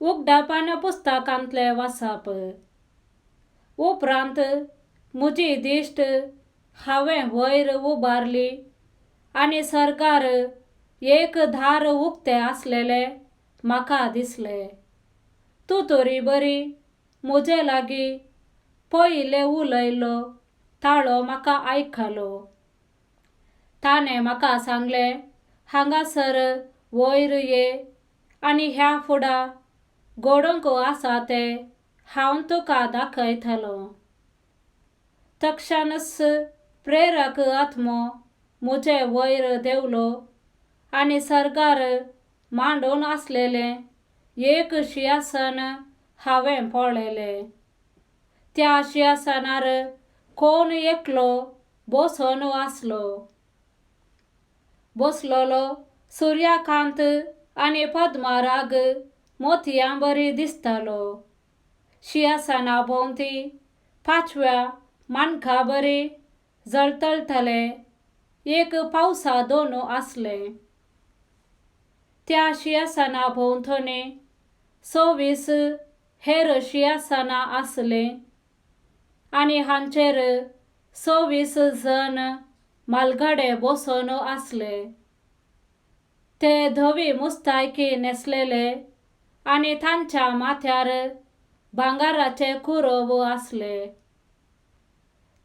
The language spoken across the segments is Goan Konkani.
उगडापान पुस्तकांतलें वाचप. उपरांत म्हजी दिश्ट हांवें वयर उबारली आनी सरकार एक धार उक्तें आसलेलें म्हाका दिसलें. तूं तरी बरी म्हजे लागीं पयलें उलयलो ताळो म्हाका आयकलो. ताणें म्हाका सांगलें, हांगासर वयर ये आनी ह्या फुडा घडोवंक आसा तें हांव तुका दाखयतलों. तक्षणच प्रेरक आत्मो म्हजे वयर देंवलो आनी सर्गार मांडून आसलेलें एक शिंयासन हांवें पळयलें. त्या शिंयासनार कोण एकलो बसून आसलो. बसलेलो सुर्यकांत आनी पद्मराग मोतयां बरी दिसतालो. शिंयासना भोंवती पांचव्या माणका बरी जळतळटले एक पावसा दोनू आसलें. त्या शिंयासना भोंवतणी 24 हेर शिंयासनां आसलीं आनी हांचेर 24 जण म्हालगडे बसून आसले. ते धवी मुस्तायकी न्हेसलेले आनी तांच्या माथ्यार भांगराचे कुरव आसले.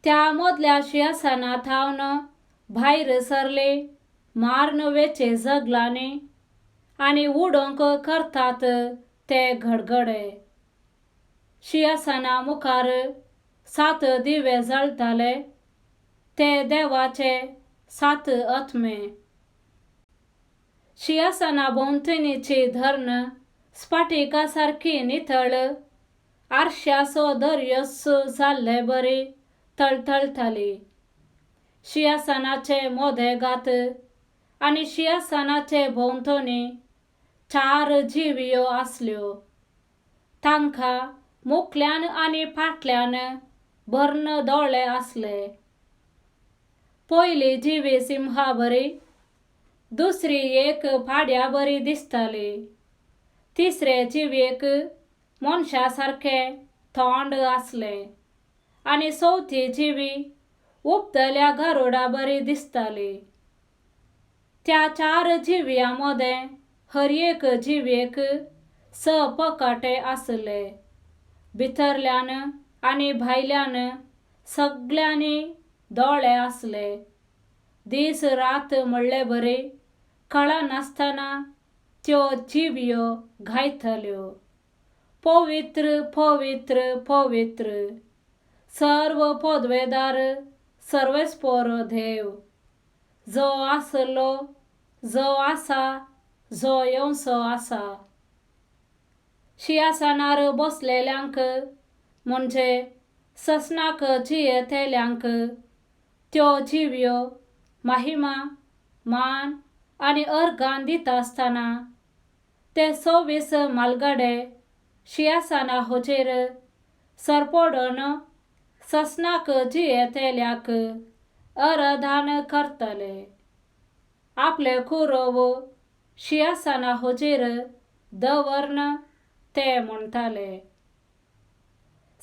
त्या मदल्या शिंयासना थावन भायर सरली मारून वेचे जगलांनी आनी उडोवंक करतात ते गडगडे. शिंयासना मुखार 7 दिवे जळटाले, ते देवाचे 7 आत्मे. शिंयासना भोंवतणीची धरण स्फटिका सारकी नितळ आरशाचो दर्योच जाल्ले बरी तळतळटाली. शिंयासनाचे मदेगात आनी शिंयासनाचे भोंवतणी 4 जिवयो आसल्यो. तांकां मुखल्यान आनी फाटल्यान भरून दोळे आसले. पयली जिवी सिंहा बरी, दुसरी एक पाड्या बरी दिसताली, तिसरे जिवेक मनशा सारकें तोंड आसलें आनी चवथी जिवी उपतल्या गरुडा बरी दिसताली. त्या 4 जिव्यां मदें हर एक जिवेक 6 पकाटे आसले. भितरल्यान आनी भायल्यान सगल्यांनी दोळे आसले. दीस रात म्हणले बरी कळनासतना त्यो जिवयो गायतल्यो, पवित्र पवित्र पवित्र सर्व पदवेदार सर्वेस्पर देव, जो आसलो, जो आसा, जो येवचो आसा. शिंयासनार बसलेल्यांक म्हणजे ससनाक जियेतल्यांक त्यो जिवयो महिमा मान आनी अर्गां दिता आसतना ते 24 म्हालगडे शिंयासना हुजेर सरपडून ससनाक जियेतल्याक आराधन करतले. आपले कुरव शिंयासना हुजेर दवरून ते म्हणटाले,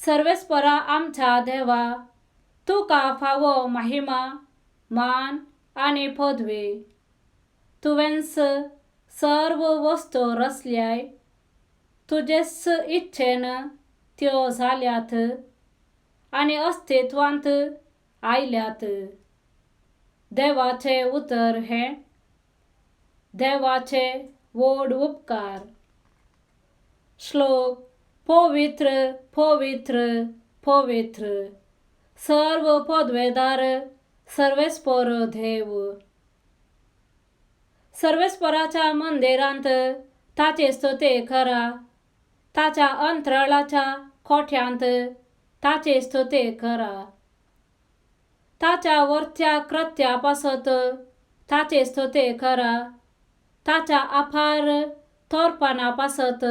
सर्वेस्परा आमच्या देवा, तुका फावो महिमा मान आनी पदवी. तुवेंच सर्व वस्तू रचल्याय, तुजेच इच्छेन त्यो जाल्यात आनी अस्तित्वांत आयल्यात. देवाचें उतर हें देवाचे व्हड उपकार. श्लोक. पवित्र पवित्र पवित्र सर्व पदवेदार सर्वेस्पर देव. सर्वेस्पराच्या मंदिरांत ताचे स्तुती करा, ताच्या अंतराळाच्या कोठ्यांत ताची स्तुती करा. ताच्या वरत्या कृत्या पासत ताची स्तुती करा, ताच्या अपार तोरपणा पासत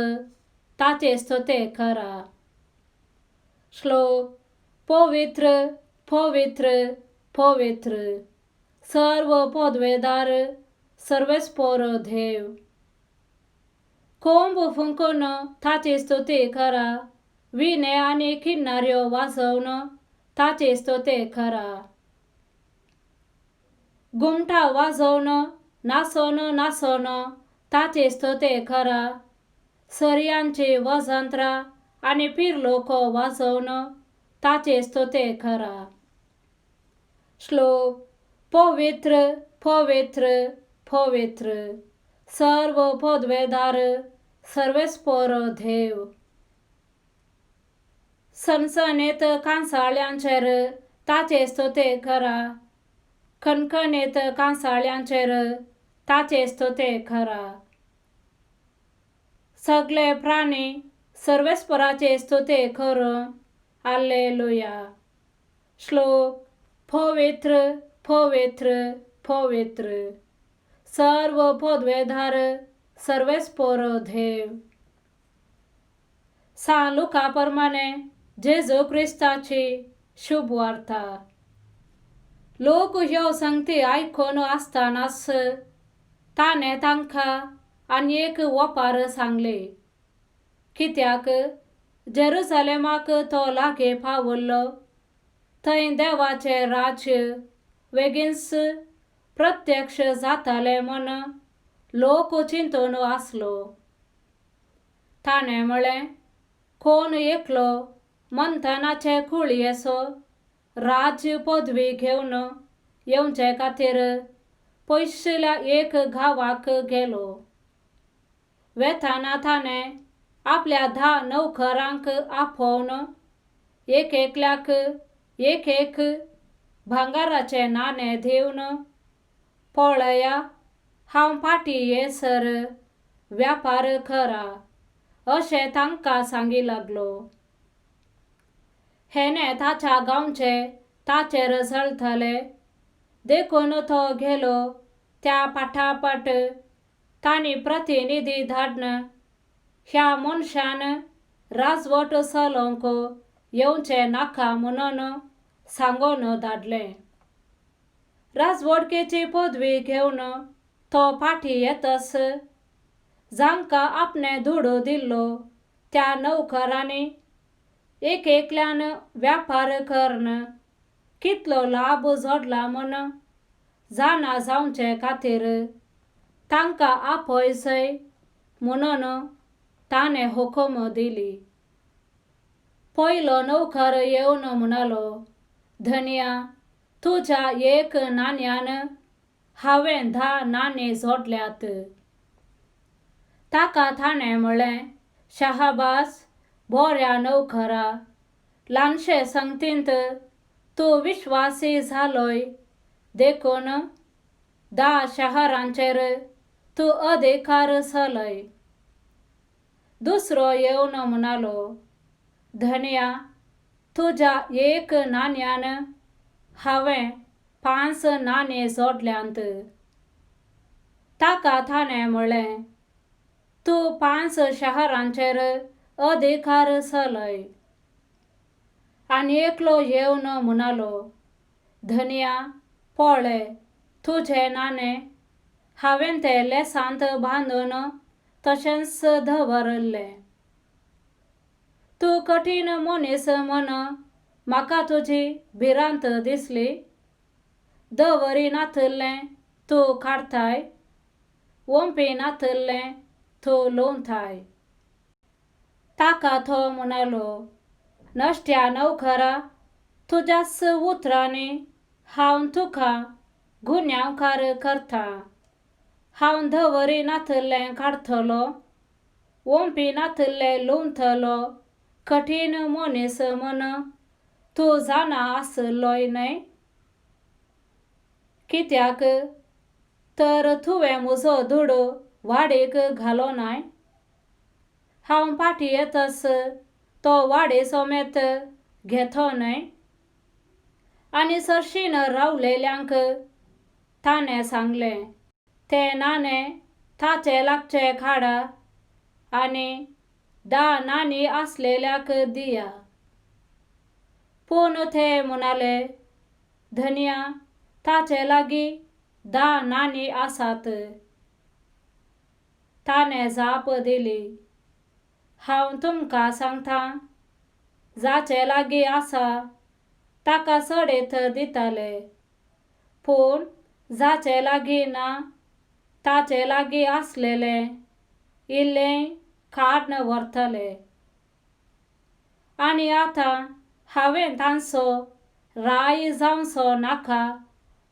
ताची स्तुती करा. श्लोक. पवित्र पवित्र पवित्र सर्व पदवेदार सर्वेस्पर देव. कोंब फुंकून ताची स्तुती करा, विणे आनी किन्नाऱ्यो वाजोवन ताची स्तुती करा. घुमटां वाजोवन नाचोन नाचोन ताची स्तुती करा, सरयांची वजंत्रां आनी पिरलोको वाजोवन ताची स्तुती करा. श्लोक. पवित्र पवित्र पवित्र सर्व पदवेदार सर्वेस्पर देव. सनसनीत कांसाळ्यांचेर ताची स्तुती करा, खणखणीत कांसाळ्यांचेर ताची स्तुती करा. सगळे प्राणी सर्वेस्पराची स्तुती करूं. आल्लेलुया. श्लोक. पवित्र पवित्र पवित्र सर्व पदवेदार सर्वेस्पर देव. सान लुका प्रमाणे जेजू क्रिस्ताची शुभवार्ता. लोक ह्यो संगती आयकून आसतनाच ताणें तांकां आनी एक ओपार सांगली, कित्याक जेरुसलेमाक तो लागीं पाविल्लो, थंय देवाचें राज्य बेगीनच प्रत्यक्ष जातालें म्हूण लोक चिंतून आसलो. ताणें म्हळें, कोण एकलो मंथनाचे कुळयेचो राज्य पदवी घेवन येवचे खातीर पयसुल्ल्या एक गांवाक गेलो. वेताना ताणें आपल्या 10 नोकरांक आपोवन एक एकल्याक एक एक भांगराचें नाणें दिवन, पळया हांव फाटीं येसर व्यापार करा अशें तांकां सांगी लागलो. हेणे ताच्या गांवचे ताचेर जळटले देखून तो गेलो. त्या पाठापाठ तांणी प्रतिनिधी धाडन ह्या मनशान राजवट चलोवंक येवचें नाका म्हणून सांगून धाडलें. राजवटकेची पदवी घेवन तो फाटीं येतच जांकां आपणें दुडू दिल्लो त्या नोकरांनी एक एकल्यान व्यापार करून कितलो लाभ जोडला म्हूण जाणा जावचे खातीर तांकां आपयचय म्हणून ताणें हुकूम दिली. पयलो नोकर येवन म्हणालो, धनया, तुज्या एक नाण्यान हांवें 10 नाणीं जोडल्यात. ताका ताणें म्हळें, शाहबास बऱ्या नोकरा, ल्हानशे संगतींत तूं विश्वासी जालोय, देखून 10 शहरांचेर तूं अधिकार चलय. दुसरो येवन म्हणालो, धनया, तुज्या एक नाण्यान हांवें 5 नाणीं जोडल्यांत. ताका ताणें म्हळें, तूं 5 शहरांचेर अधिकार चलय. आनी एकलो येवन म्हणालो, धनया, पळय तुजें नाणें हांवें तें लेसांत बांदून तशेंच दवरिल्लें. तूं कठीण मनीस म्हूण म्हाका तुजी भिरांत दिसली. दवरिनातल्लें तूं काडटाय, ओंपिनातल्लें तूं लुंवताय. ताका तो म्हणालो, नश्ट्या नोकरा, तुज्याच उतरांनी हांव तुका गुन्यांवकार करतां. हांव दवरिनातल्लें काडटलो, ओंपिनातल्लें लुंवतलो. कठीण मनीस म्हूण तूं जाणा आसलोय न्हय? कित्याक तर तुवें म्हजो दुडू वाडीक घालो नाय. हांव फाटीं येतच तो वाडी समेत घेतो न्हय? आनी सरशीन रावलेल्यांक ताणें सांगलें, तें नाणें ताचे लागचें काडा आनी 10 नाणीं आसलेल्याक दिया. पूण ते म्हणाले, धनया, ताचे लागीं 10 नाणीं आसात. ताणें जाप दिली, हांव तुमकां सांगतां, जाचे लागीं आसा ताका चडीत दितले, पूण जाचे लागीं ना ताचे लागीं आसलेलें इल्लें काडून व्हरतले. आनी आतां हांवें तांचो राय जावचो नाका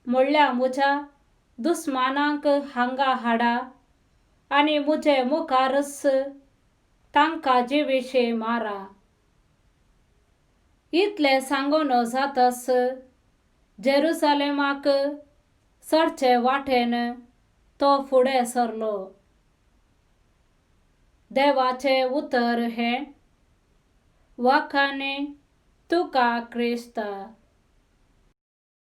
म्हणल्यार म्हज्या दुस्मानांक हांगा हाडा आनी म्हजे मुखारच तांकां जिविशीं मारा. इतलें सांगून जातच जेरुसलेमाक चडचे वाटेन तो फुडें सरलो. देवाचें उतर हें. वाखाणे तुका क्रिस्ता.